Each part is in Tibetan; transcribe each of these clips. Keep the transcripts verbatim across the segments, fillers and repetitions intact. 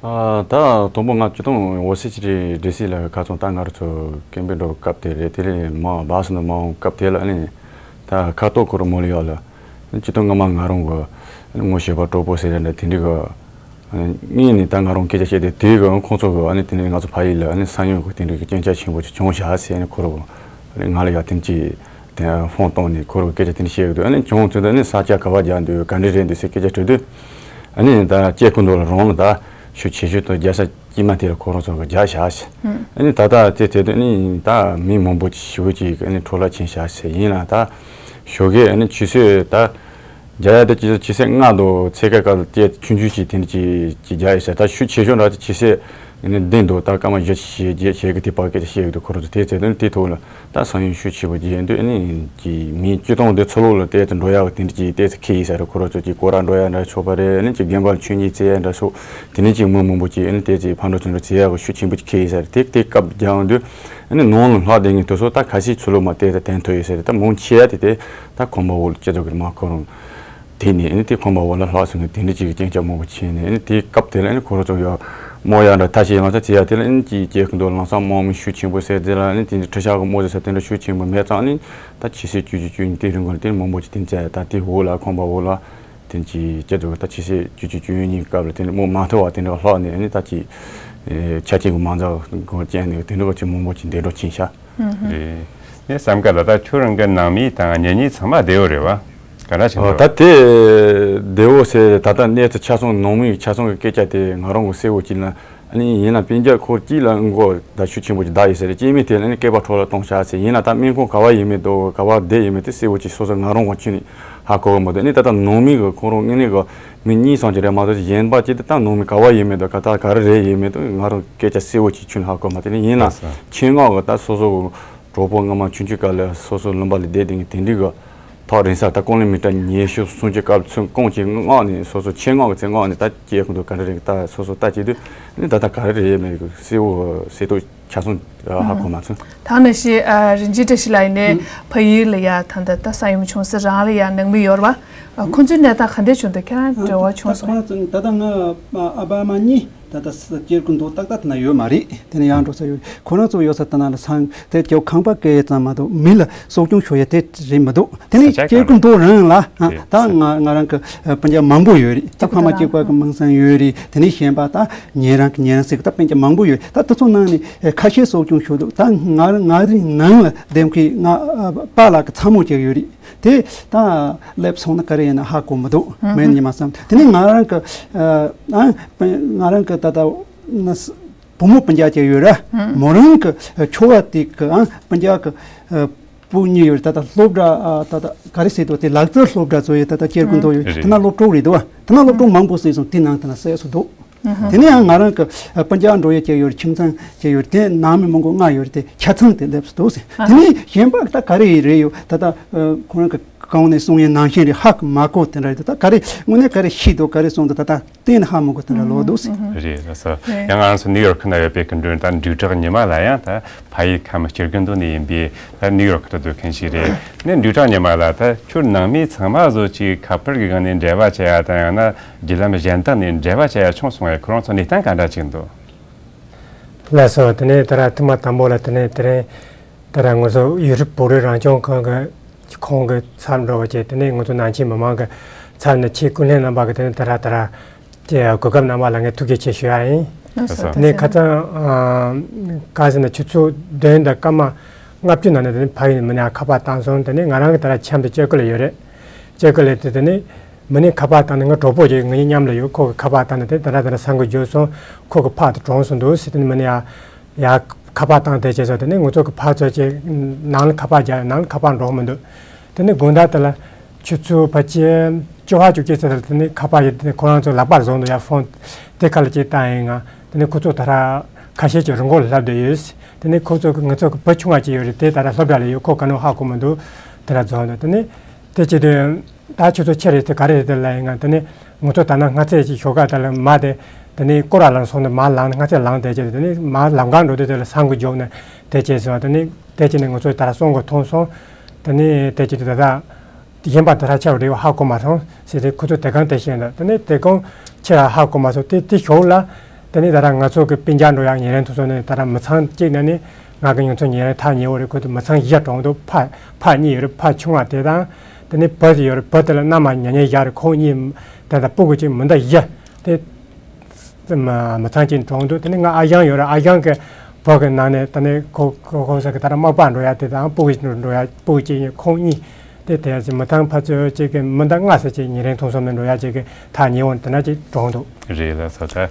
ཨ། ད་དང་པོ་ང་སྤྱིར་བཏང་འོ་སི་ཅི་རི་ཌི་སི་ལ་ཁ་སང་ད་ང་རང་ཚོ་ཀེམ་པིང་འགྲོ་སྐབས་དེ་རེད། དེ་ལས་མ་བཱ་སི་ནང་མ་འོང་སྐབས་དེ་ལ་ཨ་ནི་ད་ཁ་ཐོག་ཁོ་རང་མོ་ལི་ཡ་ལ་སྤྱིར་བཏང་སྔ་མ་ང་རང་གི་ངོ་ཤེས་པ་གྲོགས་པོ་ཟེར་ཡ་འདྲ་དེ་འདྲ་གི་ངས་ནི་ད་ང་རང་སྐད་ཆ་བཤད་དེ་དེ་གི་ཁོང་ཚོ་གི་ཨ་ནི་དེ་ནས་ང་ཚོ་ཕ་ཡུལ་ལ་ཨ་ནི་ས་ཡོམ་གི་དེ་འདྲ་གི་རྐྱེན་ཆག་ཆེན་པོ་ཅིག་བྱུང་ཤག་ཟེར་ནས་ཁོ་རང་ང་ལ་ཡ་དེ་འདྲ་ཅིག་དེ་ཧྥོན་བཏང་ནས་ཁོ་རང་སྐད་ཆ་དེ་འདྲ་བཤད་གི་འདུག་ཨ་ནི་བྱུང་ཚུལ་དུ་ཨ་ནི་ས་ཆ་ག་པར་རྒྱག་འདུག་ག་འདྲ་རེད་འདུག་ཟེར་སྐད་ཆ་དྲིས་དུས། ཨ་ནི་ད་སྐྱེ་རྒུ་མདོ་ལ་རང་ལ་ད་ཤུགས་ཆེ་ཤོས་དང་རྒྱལ་ས་དཀྱིལ་མ་དེ་ལ་ཁོ་རང་ཚོ་གི་རྒྱག་བཞག་ཟེར། ཨ་ནི་ད་ལྟ་དེ་དེ་དུས་ཨ་ནི་ད་མི་མང་པོ་ཞེ་པོ་ཅིག་ཨ་ནི་འཕྲོ་བརླག་ཕྱིན་བཞག་ཟེར། ཡིན་ན་ད་ཞོགས་ཀས་ཨ་ནི་ཆུ་ཚོད་ད་རྒྱག་ཡ་དེ་ཆུ་ཚོད་ཆུ་ཚོད་ལྔ་དང་ཕྱེད་ཀ་སྐབས་ལ་དེ་ཆུང་ཆུང་ཞིག་དེ་འདྲ་ཅིག་ཅིག་རྒྱག་ཡོད་ཟེར། ད་ཤུགས་ཆེ་ཤོས་འདྲ་དེ་ཆུ་ཚོད་ཨ་ནི་བདུན་དང་ད་སྐར་མ་བཞི་ཞིག་བརྒྱད་ཞིག་གི་དེ་བར་སྐད་ཆ་བཤད་ཀྱི་འདུག་ཁོ་རང་ཚོ་དེ་ཚོ་དེ་དེ་ཐོག་ལ། ད་ས་ཡོམ་ཤུགས་ཆེ་པོ་རྒྱག་དུས་ཨ་ནི་ཀྱི་མི་སྤྱིར་བཏང་དེ་ཚུར་ལོག་ལ་ཏོག་ཙམ་འགྲོ་ཡག་གི་དེ་འདྲ་ཅིག་ཏོག་ཙམ་ཁེལ་ཡོད་ས་རེད། ཁོ་རང་ཚོ་ཀྱི་སྐོར་ར་འགྲོ་ཡག་འདྲ་ཆོག་པ་རེད། ཨ་ནི་ཀྱི་དགོན་པ་ལ་མཆོད་མེ་བརྩེགས་ཡག་འདྲ་ཆོག་དེ་ནས་ཀྱི་མི་མང་པོ་ཅིག་ཨ་ནི་ཏོག་ཙམ་ཕར་འགྲོ་ཚུར་འགྲོ་བྱེད་ཡག་གི་ཤུགས་ཆེན་པོ་ཅིག་ཁེལ་ཡོད་ས་རེད། དེ་དེ་སྐབས་རྒྱག་དུས་ཨ་ནི་ནང་ལ་ལྷག་བསྡད་མཁན་དེ་ཚོ་ད་ཁ་ཤས་ཚུར་ལོག་མ་ཏོག་ཙམ་ཐོན་ཐུབ་ཡོད་ས་རེད། ད་མང་ཆེ་བ་དེ་དེ་ད་ཁང་པ་འོག་ལ་སྐྱེ་ཚོ་གི་མ་ཁོ་རང་། དེ་ནས་ཨ་ནི་དེ་ཁང་པ་འོག་ལ་ལྷག་སོང་ནས་དེ་འདྲ་ཅིག་གི་རྐྱེན་ཆག་མང་པོ་ཕྱིན་ནས་ཨ་ནི་དེའི་སྐབས་དེ་ལ་ཨ་ནི་ཁོ་རང་ཚོ་ཡ་རྨོ་ཡག་འདྲ་ཐབས་ཤེས་ལམ་སང་བྱེད་ཡག་དེ་ལ་ཨ་ནི་ཅིག་སྐྱེ་རྒུ་མདོ་ལམ་སང་དམག་མི་ཤུགས་ཆེན་པོ་བསད་རྗེས་ལ་ཨ་ནི་དེ་འདྲ་ཁྲི་ཤག་གི་དམག་དེ་ཚོ་དེ་འདྲ་ཤུགས་ཆེན་པོ་མེད་ཙང་ཨ་ནི་ད་ཕྱི་ཚེས་བཅུ་གཅིག་བཅུ་གཉིས་དེ་རིང་གི་དེ་མང་པོ་ཅིག་དེ་འདྲ་ད་དེ་འོག་ལ་ཁང་པ་འོག་ལ་དེ་ཅིག་སྐྱེ་འདུག་ད་ཕྱི་ཚེས་བཅུ་གཅིག་བཅུ་གཉིས་སྐབས་ལ་དེ་འདྲ་དམག་མ་ཐུག་པ་དེ་འདྲ་ལྷག་ནས་ཨ་ནི་ད་ཅིག་ཆ་རྐྱེན་གྱི་མ་འཛོམས་སྒང་རྐྱེན་ནས་དེ་འདྲ་ཅིག་མང་པོ་ཅིག་འདས་གྲོངས་ཕྱིན་ཤག་རེད། ངས་བསམ་ག་ལ་ད་ཁྱོད་རང་གི་ནང་མི་དང་གཉེན་ཉེ་ཚང་མ་བདེ་པོ་རེད་བ། ག་འདྲ་བྱེད་འདུག་ད་དེ་བདེ་པོ་ཟེར་ད་ལྟ་གནས་ཚུལ་ཆ་ཚང་ནང་མིའི་ཆ་ཚང་གི་སྐད་ཆ་དེ་ང་རང་གི་གསལ་པོ་ཅིག་ལ་ཨ་ནི་ཡིན་ན་སྤུན་ཀྱག་ཁོ་གཅིག་ལ་མགོ་ད་ཤུགས་ཆེན་པོ་ཅིག་བརྡབས་ཡོད་ས་རེད། སྐྱེས་མི་དེ་ལ་ཨ་ནི་སྐེད་པ་འཕྲོ་བརླག་བཏང་བཞག་ཟེར། ཡིན་ན་ད་སྨན་ཁང་ག་པར་ཡོད་མེད་དང་ག་པར་བསྡད་ཡོད་མེད་དེ་གསལ་པོ་ཅིག་སོ་སོ་ང་རང་གི་ཁྱོན་ནས་ཧ་གོ་གི་མི་འདུག་ཨ་ནི་ད་ལྟ་ནང་མི་གི་ཁོ་རང་དངོས་གནས་གི་མི་གཉིས་ཙམ་ཅིག་རེད་མ་གཏོགས་གཞན་པ་ཅིག་དེ་ད་ནང་མི་ག་པར་ཡོད་མེད་དང་ག་ད་ག་རེ་རེད་ཡོད་མེད་དང་ང་རང་སྐད་ཆ་གསལ་པོ་ཅིག་ཁྱོན་ནས་ཧ་གོ་མ་ཐུབ། ཡིན་ན་ཆེད་མངགས་གི་ད་སོ་སོ་གི་གྲོགས་པོ་སྔ་མ་ཆུང་ཆུང་སྐབས་ལ་སོ་སོ་ལུང་པ་ལ་བསྡད་བསྡད་མཁན་དེ་འདྲའི་གི་ཐག་རིང་ས་ད་ཀོང་ལི་མི་ཊར་ཉི་ཤུ་སུམ་ཅུ་སྐབས་ལ་ཚུར་ཀོང་ཅིག་མངགས་ནས་སོ་སོ་ཆེད་མངགས་གི་ཚེ་མངགས་ནས་ད་སྐྱེལ་གི་འདུག་ག་རེ་རེད་ད་སོ་སོ་ལྟ་བྱེད་དུས་ནི་ད་ལྟ་ག་རེ་རེད་ཡོད་མེད་གི་གསལ་པོ་གསལ་ཐག་ཆ་ཚང་ཧ་གོ་མ་ཚུགས། ད་ནི་ཤི་ཨ་རིན་ཆེན་བཀྲ་ཤིས་ལགས་ཡིན་ནའི་ཕ་ཡུལ་ལ་ཡ་ད་ལྟ་ད་ས་ཡོམ་བྱུང་ས་རང་ལ་ཡ་ནང་མི་ཡོད་རེད་བ། ཁོང་ཚོའི་གནས་སྟངས་ག་འདྲས་བྱུང་འདུག་ཁྱེད་རང་འབྲེལ་བ་བྱུང་སོང་། ད་ཁོང་ཚོ་ད་ལྟ་ང་ཨ་ཕ་ཨ་མ་གཉིས་ད་ལྟ་ས་སྐྱེ་རྒུ་མདོ་ཏག་ཏག་དེ་ན་ཡོད་མ་རེད། དེ་ནས་ཡང་འགྲོ་ས་ཡོད་ཁོ་རང་ཚོ་ཡོད་ས་དེ་ན་ལ་སང་དེ་ཀྱོ་ཁང་པ་སྐྱེལ་ཙམ་མ་གཏོགས་མི་ལ་གསོ་སྐྱོང་ཞུ་ཡ་དེ་རེད་མི་འདུག་དེ་ནས་ས་ཆ་སྐྱེ་རྒུ་མདོ་རང་ལ་ཨ་ད་ང་ང་རང་གི་ཨ་སྤུན་ཀྱག་མང་པོ་ཡོད་རེད། ད་ཕ་མ་གཅིག་པ་གི་མིང་སང་ཡོད་རེད། དེ་ནས་གཞན་པ་ད་ཉེ་རང་གི་ཉེ་རང་ཟེར་གི་ད་སྤུན་ཀྱག་མང་པོ་ཡོད་རེད། ད་དེ་ཚོ་ནང་ནས་ཨ་ཁ་ཤས་གསོ་སྐྱོང་ཞུ་འདུག་ད་ང་ང་རང་ནང་ལ་བསྡད་མཁན་ང་ཨ་པཱ་ལགས་ཀྱི་ཚ་མོ་གཅིག་ཡོད་རེད། དེ་ད་སླེབས་སོང་ན་ག་རེ་ཡིན་ན་ཧ་གོ་མི་འདུག་མེད་ཉི་མ་བསམ། དེ་ནས་ང་རང་གི་ཨ་ང་རང་གི་ད་ལྟ་ན་བུ་མོ་སྤུན་ཀྱག་ཅིག་ཡོད་ར། མོ་རང་གི་ཁྱོ་བ་དེ་གི་ཨ་སྤུན་ཀྱག་གི་ཨ་བུ་གཉིས་ཡོད་རེད། ད་ལྟ་སློབ་གྲྭ་ཨ་ད་ལྟ་ག་རེ་ཟེར་འདུག་དེ་ལག་རྩལ་སློབ་གྲྭ་ཚོ་ཡོད། ད་ལྟ་སྐྱེ་རྒུ་མདོ་ཡོད། དེ་ན་སློབ་གྲོགས་རེད་འདུག་བ། དེ་ན་སློབ་གྲོགས་མང་པོ་སླེབས་སོང་། དེ་ནང་དེ་ན་སླེབས་སོང་འདུག་དེ་ནས་ཡང་ང་རང་གི་སྤུན་ཀྱག་འགྲོ་ཡས་ཅིག་ཡོད་རེད། ཁྱིམ་ཚང་ཅིག་ཡོད་རེད། དེ་ནང་མི་མང་པོ་ལྔ་ཡོད་རེད། དེ་ཆ་ཚང་དེ་སླེབས་སོང་འདུག་ཟེར། དེ་ནས་གཞན་པ་ད་ག་རེ་རེད་ཡོད་ད་ལྟ་ཁོ་རང་གི་གོང་ནས་གསུང་ཡས་ནང་བཞིན་རེད། ཧ་གོ་མ་གོ་དེ་འདྲ་རེད། ད་ག་རེ་དངོས་གནས་ག་རེ་ཤེས་འདུག་ག་རེ་གསུངས་འདུག་ད་ལྟ་གཏན་ནས་ཧ་མ་གོ་དེ་འདྲ་ལོག་འདུག་ཟེར། རེད་ལགས་སོ། ཡང་ང་རང་ཚོ་ནིའུ་ཡོག་ཁུལ་ན་ཡོད་པའི་སྐུ་མགྲོན་ད་འབྲུག་གྲགས་ཉི་མ་ལགས་ཡང་ད་ཕ་ཡུལ་ཁམས་སྐྱེ་རྒུ་མདོ་ནས་ཡིན་པའི་ད་ནིའུ་ཡོག་ཁུལ་དུ་སྡོད་མཁན་ཞིག་རེད། ནས་འབྲུག་གྲགས་ཉི་མ་ལགས་ད་ཁྱོད་ནང་མི་ཚང་མ་བཟོ་ཅིག་ཁ་པར་གྱི་སྒང་ནས་འབྲེལ་བ་བྱེད་ཡ་དང་ཡང་ན་བརྒྱུད་ལམ་གཞན་དག་ནས་འབྲེལ་བ་བྱེད་ཡ་བྱུང་སོང་བས་ཁོ་རང་ཚོ་གནས་སྟངས་ག་འདྲ་ཅིག་འདུག་ལགས་སོ། དེ་ནས་ད་ར་ཐུག་མ་དང་པོ་ལ་དེ་ནས་དེ་རིང་ད་ར་ང་ཚོ་ཡུ་རོབ་བོད་རིགས་རང་སྐྱོང་ཁང་གི་ཁོང་གི་ཚབ་འགྲོ་བ་བྱས། དེ་ནས་ང་ཚོ་ནང་ཆེན་མི་མང་གི་ཚབ་ནས་ཆེས་ཀུན་ལྷན་རྣམ་པ་གི་དེ་ནས་ད་ར་ད་ར་ཀྱི་གོ་སྐབས་གནང་བ་ལ་ངས་ཐུགས་རྗེ་ཆེ་ཞུ་ཡ་ཡིན། ལགས་སོ། དེ་ནས་ཁ་སང་ག་ཟེར་ན་ཆུ་ཚོད་བདུན་དང་སྐར་མ་ལྔ་བཅུ་ནང་ནས་དེ་ནས་ཕ་ཡུལ་ནས་མི་ནས་ཁ་པར་བཏང་སོང་། དེ་ནས་ང་རང་གི་ད་ར་ཁྱིམ་དུ་སྐྱེ་རྒུ་ལ་ཡོད་རེད། སྐྱེ་རྒུ་ལ་དེ་དེ་ནས་མི་ནས་ཁ་པར་བཏང་ནས་ང་གྲོགས་པོ་ཅིག་ངའི་མཉམ་ལ་ཡོད། ཁོ་གི་ཁ་པར་བཏང་ནས་དེ་ད་ར་ད་ར་ས་འགུལ་བརྒྱབ་སོང་། ཁོ་གི་ཕར་དུ་གྲོངས་སོང་འདུག་ཟེར། དེ་ནས་མི་ནས་ཡ་ཡ་ཁ་པར་བཏང་དེ་བྱས་སོང་། དེ་ནས་ང་ཚོ་གི་ཕར་ཚུར་ཅིག་ནང་ལ་ཁ་པར་རྒྱག་ནང་ལ་ཁ་པར་འགྲོ་མི་འདུག་དེ་ནས་དགོང་དག་དེ་ལ་ཆུ་ཚོད་ཕལ་ཆེར་བཅུ་པ་བཅུ་གཅིག་ཙམ་ལ་དེ་ནས་ཁ་པར་ཡོད། དེ་ནས་ཁོ་རང་ཚོ་ལག་པར་བཟུང་འདུག་ཡ་ཕོན་དེ་ཁ་ལ་ཅིག་བཏང་ཡིན། ང་དེ་ནས་ཁོ་ཚོ་ད་ར་ཁ་ཤས་ཀྱི་རི་མགོ་ལ་སླེབས་བསྡད་ཡོད། དེ་ནས་ཁོ་ཚོ་གི་ང་ཚོ་གི་བུ་ཆུང་བ་ཅིག་ཡོད་རེད། དེ་ད་ར་སློབ་གྲྭ་ལ་ཡོད། ཁོ་ག་ནས་ཧ་གོ་མི་འདུག་དེ་ར་བཟུང་འདུག་དེ་ནས་དེ་བྱེད་དུས་ད་ཁྱོད་ཚོ་ཆི་རེད་དེ་ག་རེ་རེད་དེ་ལབ་ཡིན། ང་དེ་ནས་ང་ཚོ་ད་ནང་སྔ་ཚེས་ཀྱི་ཞོགས་ཀ་དེ་ལ་མ་དེ་དེ་ནས་སྐོར་ར་ལངས་སོང་ནས་མར་ལངས་ནས་སྔ་ཚེས་ལངས་བསྡད་ཀྱི་རེད། དེ་ནས་མར་ལམ་ཁ་འགྲོ་དུས་དེ་ལ་ས་འགུལ་རྒྱབ་ནས་དེ་བྱས་སོང་། དེ་ནས་དེ་བྱས་ནས་ང་ཚོ་ད་ར་སོང་གི་མཐོང་སོང་། དེ་ནས་དེ་བྱས་དུས་ད་ལྟ་གཞན་པ་དེ་ར་ཆ་རེ་བ་ཧ་གོ་མ་སོང་ཟེར་ཏེ་ཁོ་ཚོ་དེ་གང་དེ་བཤད་འདུག་དེ་ནས་དེ་གང་ཆེ་ར་ཧ་གོ་མ་སོང་། དེ་དེ་ཞོགས་ལ་ དེ་ནས་ད་ལྟ་ང་ཚོ་གི་སྤུན་ཀྱག་འགྲོ་ཡག་ཉིན་རེ་མཐོང་ཚོ་ནས་ད་ལྟ་མི་ཚང་གཅིག་ནང་ནས་ང་གི་ཉོ་ཚོང་ཉིན་རེ་ཐག་ཉེ་བོ་རེད། ཁོ་ཚོ་མི་ཚང་བཞི་གྲོངས་འདུག་ཕ་ཕ་གཉིས་ཡོད་རེད། ཕ་ཆུང་བ་དེ་དང་དེ་ནས་བུ་ཞིག་ཡོད་རེད། བུ་དེ་ལ་མནའ་མ་ཉེ་ཉེ་བཞག་རེད། ཁོང་གཉིས་ད་ལྟ་སྤུ་གུ་གཅིག་མི་འདྲ་བཞི་དེ་མི་མི་ཚང་གཅིག་གྲོངས་འདུག་དེ་ནས་ང་ཨ་ཞང་ཡོད་རེད། ཨ་ཞང་གི་བུ་གི་ནང་ནས་དེ་ནས་ཁོ་ཁོ་ཁོ་ཚོ་གི་ད་ལྟ་མག་པ་འགྲོ་ཡག་དེ་དང་སྤུ་གུ་ཞིག་འགྲོ་ཡག་སྤུ་གུ་གཅིག་ཁོང་གཉིས། དེ་དེ་ཡང་ཅིག་མི་ཚང་ཕ་ཚོ་ཅིག་གི་མི་འདྲ་ལྔ་ཙམ་ཅིག་ཉིན་རེ་མཐོང་ཚོ་ནས་འགྲོ་ཡག་ཅིག་གི་ཐག་ཉེ་བོ་དེ་འདྲ་ཅིག་གྲོངས་འདུག་རེད། ལགས་སོ། ད་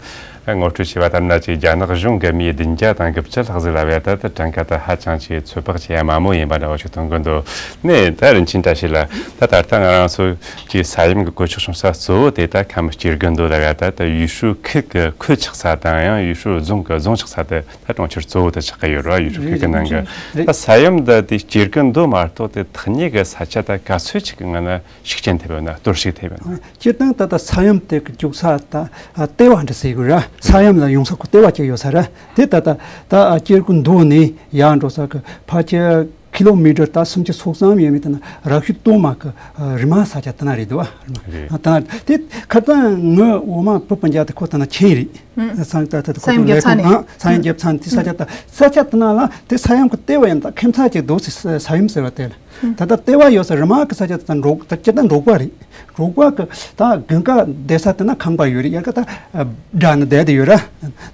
ངོ་སྤྲོད་བྱས་པ་ལྟར་ན་ཅིག་རྒྱ་ནག་གཞུང་གི་མི་བདུན་བརྒྱ་དང་དགུ་བཅུ་ལྷག་ཟིག་ལ་བས་ད་ད་གྲངས་ཀ་ད་ཧ་ཅང་ཅིག་ཚོད་དཔག་བྱེད་ཡ་དམའ་མོ་ཡིན་པ་འདྲ་བོ་ཞིག་མཐོང་གི་འདུག་ནས་ད་རིན་ཆེན་བཀྲ་ཤིས་ལགས། ད་ད་ལྟ་ང་རང་ཚོ་ཅིག་ས་ཡོམ་གི་གོད་ཆག་བྱུང་ས་གཙོ་བོ་དེ་ད་ཁམས་སྐྱེ་རྒུ་མདོ་ལ་བས་ད་ད་ཡུས་ཧྲུའུ་ཁུལ་གི་ཁུལ་ཆགས་ས་དང་ཡང་ཡུས་ཧྲུའུ་རྫོང་གི་རྫོང་ཆགས་ས་དེ། ད་གྲོང་ཁྱེར་གཙོ་བོ་དེ་ཆགས་ཀྱི་ཡོད་རེད། ཡུས་ཧྲུའུ་ཁུལ་གྱི་ནང་གི། རེད། ད་ས་ཡོམ་འདི་དེ་སྐྱེ་རྒུ་མདོ་མ་གཏོགས་དེ་ཐག་ཉེ་གི་ས་ཆ་ད་ག་ཚོད་ཅིག་གི་ངང་ན་ཤུགས་རྐྱེན་ཐེབས་ཡོད་ན། གཏོར་བཤིག་ཐེབས་ཡོད་ན། སྤྱིར་བཏང་ད་ལྟ་ས་ཡོམ་དེ་གི་རྒྱུག་ས་ད་ལྟེ་བ་འདྲ་ཟེར་དགོས་ར། ས་ཡོམ་ལ་ཡོང་ས་ཁོ་ལྟེ་བ་གཅིག་ཡོད་ས་ར། དེ་ད་ལྟ་ད་སྐྱེ་རྒུ་མདོ་ནས་ཡར་འགྲོ་ས་གི་ཕལ་ཆེར་ཀི་ལོ་མི་ཊར་ད་སུམ་ཅུ་སོ་གསུམ་ཡས་མས། དེ་ན་རག་ཤུལ་སྟོད་མ་གི་རི་མ་ས་ཆ་དེ་ན་རེད་འདུག་བ། རེད། ད་དེ་ཁ་སང་ངའི་འོ་མ་བུ་སྤུན་ཀྱག་དེ་ཁོ་དེ་ན་ཁྱེད་རེད། ས་ཡོམ་རྒྱབ་ས་ནས། ས་ཡོམ་རྒྱབ་ས་ནས་དེ་ས་ཆ་ད་ས་ཆ་དེ་ན་ལ་དེ་ས་ཡོམ་གི་ལྟེ་བ་ཡིན་ད་ཁྱིམ་ཚང་གཅིག་འདུག་ས་ས་ཡོམ་ཟེར་བ་དེ་ལ། ད་ལྟ་ལྟེ་བ་ཡོད་ས་རི་མ་གི་ས་ཆ་དེ་ད་འབྲོག་ད་སྤྱིར་ད་འབྲོག་པ་རེད། འབྲོག་པ་གི་ད་དགུན་ཁ་བསྡད་ས་དེ་ན་ཁང་པ་ཡོད་རེད། དབྱར་ཁ་ད་སྦྲ་ནི་བསྡད་དེ་ཡོད་ར།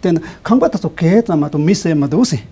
དེ་ན་ཁང་པ་དེ་ཚོ་གས་ཙམ་མ་གཏོགས་མི་ཟེར་མི་འདུག་ཟེར།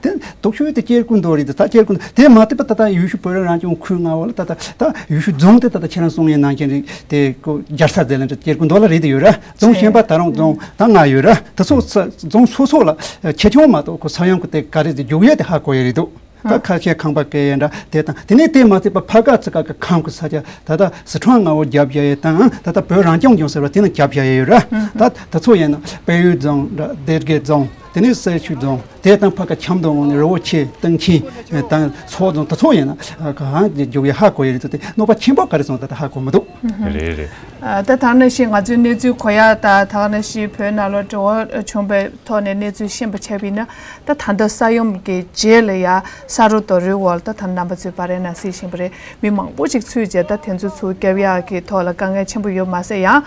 དེ་སྟོབས་ཤུགས་དེ་སྐྱེ་རྒུ་མདོ་རེད། དེ་ད་སྐྱེ་རྒུ་མདོ་དེ་མ་བལྟས་པ་ད་ད་ཡུལ་ཤུལ་བོད་རང་སྐྱོང་ཁུལ་མངའ་འོག་ལ་ད་ད་ད་ཡུལ་ཤུལ་རྫོང་དེ་ད་ད་ཁྱེད་རང་གསུང་ཡས་ནང་བཞིན་རེད། དེ་ཁོ་རྒྱལ་ས་ཟེར་ལ་འདྲ་སྐྱེ་རྒུ་མདོ་ལ་རེད་དེ་ཡོད་ར། རྫོང་གཞན་པ་ད་རུང་རྫོང་ད་ལྔ་ཡོད་ར། དེ་ཚོ་ས་རྫོང་སོ་སོ་ལ་ཆེ་ཆུང་མ་གཏོགས་ཁོ་ས་ཡོམ་གི་དེ་ག་རེ་དེ་རྒྱུག་ཡས་དེ་ཧ་གོ་ཡས་རེད་འདུག་ད་ཁ་ཤས་ཁང་པ་བཀལ་ཡས་འདྲ་དེ་དང་། དེ་ནས་དེ་མ་ཚད་པ་ཕ་ག་ཚི་ག་གི་ཁམས་གི་ས་ཆ་ད་ལྟ་སི་ཁྲོན་མངའ་འོག་རྒྱབ་བཞག་ཡས་དང་། ད་ལྟ་བོད་རང་སྐྱོང་ལྗོངས་ཟེར་བ་དེ་ན་རྒྱབ་བཞག་ཡས་ཡོད་ར། ད་དེ་ཚོ་ཡིན་ན་དཔལ་ཡུལ་རྫོང་འདྲ། སྡེ་དགེ་རྫོང་། དེ་ནས་སེར་ཆུ་རྫོང་། དེ་དང་ཕ་ག་ཁྱམས་དང་འོག་ནས་རི་བོ་ཆེ་སྟེང་ཆེན་དང་ཚོགས་རྫོང་དེ་ཚོ་ཡིན་ན་གང་རྒྱུག་ཡས་ཧ་གོ་ཡས་རེད་འདུག་དེ་གནོད་པ་ཆེན་པོ་ག་རེ་སོང་ད་ལྟ་ཧ་གོ་མི་འདུག་རེད་རེད། ད་ད་ནང་བཞིན་ང་ཚོའི་གནས་ཚུལ་གོ་ཡག་ད་ད་ནང་བཞིན་བོད་ནང་ལོགས་འབྲེལ་བ་བྱུང་བའི་ཐོག་ནས་གནས་ཚུལ་ཤེས་པ་བྱས་པ་ཡིན་ན། ད་ད་ལྟ་ས་ཡོམ་གྱི་རྗེས་ལ་ཡ་ས་རུ་རྡོ་རུའི་འོག་ལ་ད་ད་རྣམ་པ་ཚོས་པར་རིས་ནང་གཟིགས་བཞིན་པ་རེད། མི་མང་པོ་ཅིག་ཚུད་རྗེས་ད་དེ་ཚོ་ཚུར་བསྐྱབ་ཡག་གི་ཐོག་ལ་དཀའ་ངལ་ཆེན་པོ་ཡོད་མ་ཟད། ཡང་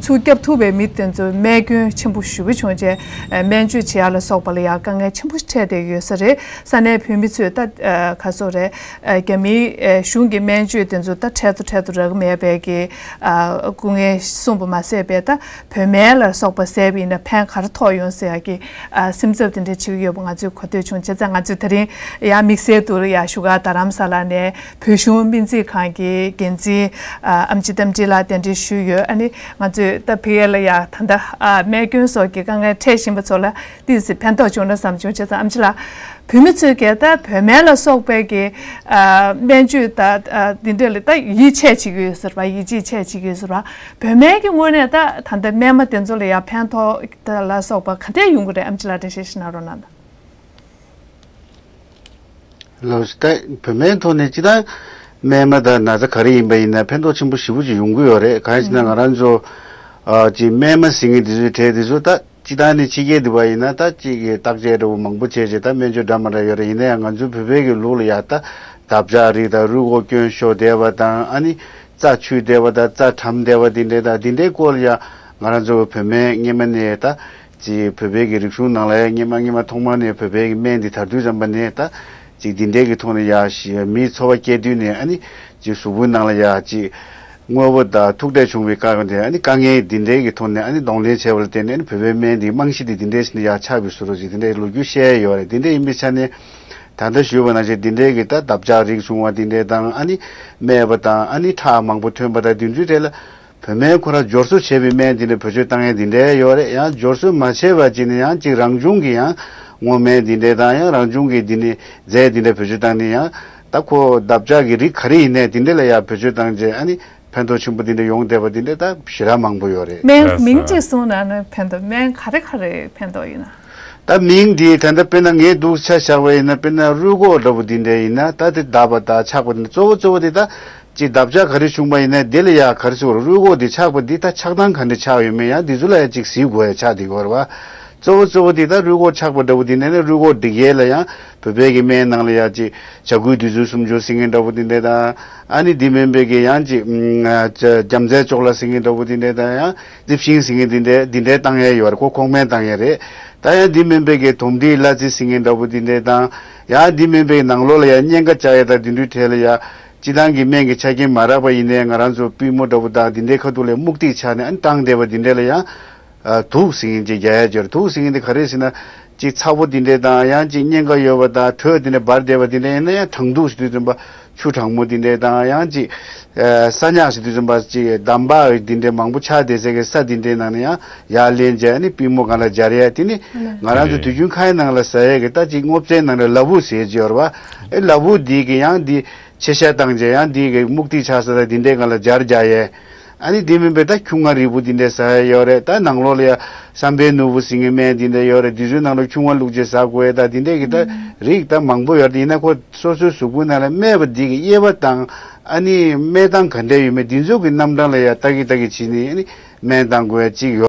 ཚུར་བསྐྱབ་ཐུབ་པའི་མི་དེ་ཚོ་རྨས་སྐྱོན་ཆེན་པོ་ཞེ་པོ་བྱུང་རྗེས་སྨན་བཅོས་བྱེད་ཡག་ལ་སོགས་པ་ལ་ཡང་དཀའ་ངལ་ཆེན་པོ་འཕྲད་བསྡད་ཡོད་ས་རེད། ས་གནས་བོད་མི་ཚོས་ད་ག་ཚོད་རེད། རྒྱ་མིའི་གཞུང་གི་སྨན་བཅོས་དེ་ཚོ་ད་འཕྲལ་དུ་འཕྲལ་དུ་རག་གི་མེད་པའི་གི་སྐུ་ངལ་གསུངས་པ་མ་ཟད་པའི་ད། བོད་སྨན་ལ་སོགས་པ་བཟས་པ་ཡིན་ན་ཕན་ག་རེ་ཐོགས་ཡོང་ཟེར་ཡག་གི་ཨ་སེམས་འཚབ་དེ་འདྲ་བྱེད་ཀྱི་ཡོད་པ་ང་ཚོས་གོ་ཐོས་བྱུང་། བྱས་ཙང་ང་ཚོས་དེ་རིང་ཡང་དམིགས་བསལ་དུ་ཡང་བཞུགས་སྒར་རྡ་རམ་ས་ལ་ནས་བོད་གཞུང་སྨན་རྩིས་ཁང་གི་འགན་འཛིན་ཨ་ཨེམ་ཆི་རྟ་མགྲིན་ལགས་གདན་འདྲེན་ཞུས་ཡོད། ཨ་ནི་ང་ཚོས་ད་ཕ་གི་ལ་ཡང་ད་ལྟ་ཨ་རྨས་སྐྱོན་སོགས་ཀྱི་དཀའ་ངལ་འཕྲད་བཞིན་པ་ཚོ་ལ་ཏོག་ཙམ་ཕན་ཐོགས་བྱུང་ན་བསམ་བྱུང་། བྱས་ཙང་ཨེམ་ཆི་ལགས། བོད་མི་ཚོས་ཀྱང་ད་བོད་སྨན་ལ་སོགས་པའི་གི་ཨ་སྨན་བཅོས་ད་ཨ་འདི་འདྲ་ལ་ད་ཡིད་ཆེས་བྱེད་ཀྱི་ཡོད་ཟེར་བ། ཡིད་ཆེས་བྱེད་ཀྱི་ཡོད་ཟེར་བ། བོད་སྨན་གྱི་ངོས་ནས་ད་ད་ལྟ་རྨས་མ་དེ་ཚོ་ལ་ཡང་ཕན་ཐོགས་ད་ལ་སོགས་པ་ག་འདྲས་ཡོང་གི་རེད། ཨེམ་ཆི་ལགས་འགྲེལ་བཤད་ཞིག་གནང་རོགས་གནང་དང་། ལགས་སོ། ད་བོད་སྨན་ཐོག་ནས་སྤྱིར་བཏང་རྨས་མ་དང་ན་ཚ་ག་རེ་ཡིན་པ་ཡིན་ན་ཕན་ཐོགས་ཆེན་པོ་ཞེ་པོ་ཅིག་ཡོང་གི་ཡོད་རེད། གང་ཡིན་ཟེར་ན་ང་རང་ཚོ་ཨ་ཅིག་རྨས་མ་ཟེར་མཁན་དེ་ཚོའི་གྲས་དེ་ཚོ་ད། སྤྱིར་བཏང་ནས་ཕྱི་རྒྱལ་འདི་པ་ཡིན་ན་ད་གཅིག་གི་བརྟག་དཔྱད་འདྲ་བོ་མང་པོ་བྱས་རྗེས་ད་སྨན་བཅོས་འདྲ་མ་འདྲ་ཡོད་རེད། ཡིན་ན་ཡང་ང་ཚོའི་བོད་པའི་གི་ལུགས་ལ་ཡ་ད་འདབ་ཆགས་རིགས་དང་རུས་ཁོག་སྐྱོན་ཤོར་བསྡད་པ་དང་། ཨ་ནི་རྩ་ཆུད་བསྡད་པ་དང་རྩ་གྲམ་བསྡད་པ་འདི་འདྲའི་ད་འདི་འདྲའི་སྐོར་ལ་ཡ་ང་རང་ཚོ་བོད་སྨན་སྔོན་མ་ནས་ད་ཅིག་བོད་པའི་གི་རིག་གཞུང་ནང་ལ་ཡ་སྔོན་མ་སྔོན་མ་ཐོག་མ་ནས་བོད་པའི་གི་སྨན་འདི་དར་དུས་ཙམ་པ་ནས་ད་ཅིག་འདི་འདྲའི་གི་ཐོག་ནས་ཡ་ཞིག་མིའི་འཚོ་བ་སྐྱེལ་དུས་ནས་ཨ་ནི་ཅིག་གཟུགས་པོའི་ནང་ལ་ཡ་ཅིག་དངོས་པོ་དང་ཐུག་འཕྲད་བྱུང་བའི་སྐབས་དེ་ཨ་ནི་དཀའ་ངལ་འདི་འདྲའི་གི་ཐོག་ནས་ཨ་ནི་གདོང་ལེན་བྱས་པ་ལ་བརྟེན་ནས་ཨ་ནི་བོད་པའི་སྨན་འདི་རྨང་གཞི་འདི་འདི་འདྲའི་ཞིག་ནས་ཡར་ཆགས་པའི་བཟོ་འདྲ་ཅིག་འདི་འདྲའི་ལོ་རྒྱུས་བཤད་ཡོད་རེད། འདི་འདྲ་ཡིན་པའི་ཆ་ནས་ད་ལྟ་ཞུས་པ་ནང་བཞིན་འདི་འདྲའི་གི་ད་འདབ་ཆགས་རིགས་བྱུང་བ་འདི་འདྲའི་དང་། ཨ་ནི་རྨས་པ་དང་། ཨ་ནི་ཁྲག་མང་པོ་ཐོན་པ་དང་། དེ་ཚོའི་གྲས་ལ་བོད་སྨན་ཁོ་རང་སྦྱོར་བཟོ་བྱས་པའི་སྨན་འདི་འདྲ་བེད་སྤྱོད་བཏང་ཡས་འདི་འདྲའི་ཡོད་རེད། ཡང་སྦྱོར་བཟོ་མ་བྱས་པ་ཅིག་ནས་ཡང་ཅིག་རང་བྱུང་གི་ཡང་སྔོ་སྨན་འདི་འདྲའི་དང་། ཡང་རང་བྱུང་གི་འདི་ནས་རྫས་འདི་འདྲ་བེད་སྤྱོད་བཏང་ནས་ཡང་ད་ཁོ་འདབ་ཆགས་ཀྱི་རིགས་ག་རེ་ཡིན་ནའི་དེ་འདྲ་ལ་ཡང་བེད་སྤྱོད་བཏང་རྗེས་ཨ་ནི་ཕན་ཐོགས་ཆེན་པོ་དེ་འདྲ་ཡོང་བསྡད་པ་དེ་འདྲ་ད་ཞེ་དྲག་མང་པོ་ཡོད་རེད། སྨན་ལགས་སོ། མིང་གཅིག་གསུངས་ན་ནི་ཕན་ཐོགས། སྨན་ག་རེ་ག་རེ་ཕན་ཐོགས་ཡོད་ན། ད་མིང་འདི་ད་ལྟ་དཔེར་ན་ངས་འདུག་ཆ་བཞག་པ་ཡིན་ན། དཔེར་ན་རུས་ཁོག་འདྲ་པོ་འདི་འདྲ་ཡིན་ན་ད་དེ་འདབ་པ་དང་ཆག་པ་དེ་འདྲ་གཙོ་བོ་གཙོ་བོ་དེ་ད་ཅིག་འདབ་ཆགས་ག་རེ་བྱུང་པ་ཡིན་ན་དེ་ལ་ཡ་ག་རེ་ཟེར་དགོས་རེད། རུས་ཁོག་འདི་ཆག་པ་འདི་ད་ཆགས་སྟངས་ག་འདྲ་ཆགས་ཡོད་མེད་ཡང་འདི་ཚོ་ལ་ཡ་ཅིག་གཟིགས་དགོས་ཡ་ཆགས་བསྡད་ཡོད་རེད་བ། གཙོ་བོ་གཙོ་བོ་དེ་ད་རུས་ཁོག་ཆག་པ་འདྲ་བོ་དེ་འདྲ་ནི་རུས་ཁོག་སྒྲིག་ཡས་ལ་ཡང་བོད་པའི་གི་སྨན་ནང་ལ་ཡང་ཅིག་བྱ་ཀུའི་བདུད་རྩི་སུམ་ཅུ་ཟེར་མཁན་འདྲ་བོ་དེ་འདྲ་དང་། ཨ་ནི་དེ་མིན་པའི་གི་ཡང་ཅིག་ཨ་རྒྱ་རྒྱ་མཚལ་ཅོག་ལ་ཟེར་མཁན་འདྲ་བོ་དེ་འདྲ་དང་། ཡང་རྩིབས་ཤིང་ཟེར་མཁན་དེ་འདྲ་དེ་འདྲ་བཏང་ཡས་ཡོད་རེད། ཁོ་ཁོག་སྨན་བཏང་ཡས་རེད། ད་ཡང་དེ་མིན་པའི་གི་དོམ་མཁྲིས་གླ་རྩི་ཟེར་མཁན་འདྲ་བོ་དེ་འདྲ་དང་། ཡང་དེ་མིན་པའི་ནང་ལོགས་ལ་ཡང་གཉན་ཁ་བཅག་ཡས་དང་དེ་འདྲའི་གྲས་ལ་ཡང་སྤྱིར་བཏང་གི་སྨན་གྱི་ཆ་རྐྱེན་མ་རག་པ་ཡིན་ནའི་ང་རང་ཚོ་པུས་མོ་འདྲ་བོ་དང་དེ་འདྲའི་ཁ་ཐུག་ལ་སྨུག་ཏིག་ཆགས་ནས་ཨ་ནི་བཏང་བསྡད་པ་དེ་འདྲ་ལ་ཡང་། ཨ། དུག་ཟེར་མཁན་ཅིག་རྒྱག་ཡ་ཅིག་ཡོད་རེད། དུག་ཟེར་མཁན་དེ་ག་རེ་ཟེར་ན། ཅིག་ཚ་པོ་དེ་འདྲས་དང་། ཡང་ཅིག་གཉན་ཁ་ཡོད་པ་དང་། དྲོད་དེ་འདྲས་འབར་བསྡད་པ་དེ་འདྲས་ཡིན་ན་ཡང་གྲང་དུག་ཟེར་དུས་ཙམ་པ་ཆུ་གྲང་མོ་དེ་འདྲས་དང་། ཡང་ཅིག་ཨ། ས་ཉག་ཟེར་དུས་ཙམ་པ་ཅིག་འདམ་བག་དེ་འདྲས་མང་པོ་ཆགས་བསྡད་སའི་གི་ས་དེ་འདྲས་ནང་ནས་ཡང་ཡར་ལེན་བྱས་ནི་པུས་མོ་སྒང་ལ་སྦྱར་ཡ་དེ་ནི། ང་རང་ཚོ་དུས་རྒྱུན་ཁ་ཡི་ནང་ལ་ཟ་ཡ་གི་ད་ཅིག་སྔོ་ཚལ་ནང་ལ་ལ་ཕུག་ཟེར་གྱི་ཡོད་རེད་པ། ཨེ། ལ་ཕུག་དེ་གི་ཡང་དེ་ཕྱེད་ཤ་བཏང་བྱས་ཡང་དེ་གི་སྨུག་ཏིག་ཆགས་ས་དང་དེ་འདྲས་སྒང་ལ་སྦྱར་བྱས་ཡས། ཨ་ནི་དེ་མིན་པའི་ད་ཁྱུང་ང་རིལ་བུ་དེ་འདྲས་ཟ་ཡ་ཡོད་རེད། ད་ནང་ལོགས་ལ་ཡ་བསམ་པའི་ནོར་བུ་ཟེར་མཁན་སྨན་དེ་འདྲས་ཡོད་རེད། དེ་ཚོའི་ནང་ལ་ཁྱུང་ང་བླུགས་བྱས་ཟ་དགོས་ཡ་ད་དེ་འདྲས་ཀྱི་ད་རིགས་ད་མང་པོ་ཡོད་རེད། ཡིན་ན་ཁོ་སོ་སོའི་གཟུགས་པོའི་ནང་ལ་སྨན་པ་འདི་གི་དབྱེ་བ་དང་། ཨ་ནི་སྨན་སྟངས་ག་འདྲས་ཡོད་མེད་འདི་ཚོ་གི་རྣམ་གྲངས་ལ་ཡ་ལྟ་གི་ལྟ་གི་བྱས་ནས། ཨ་ནི་སྨན་བཏང་དགོས་ཡ་གཅིག་ཡོད།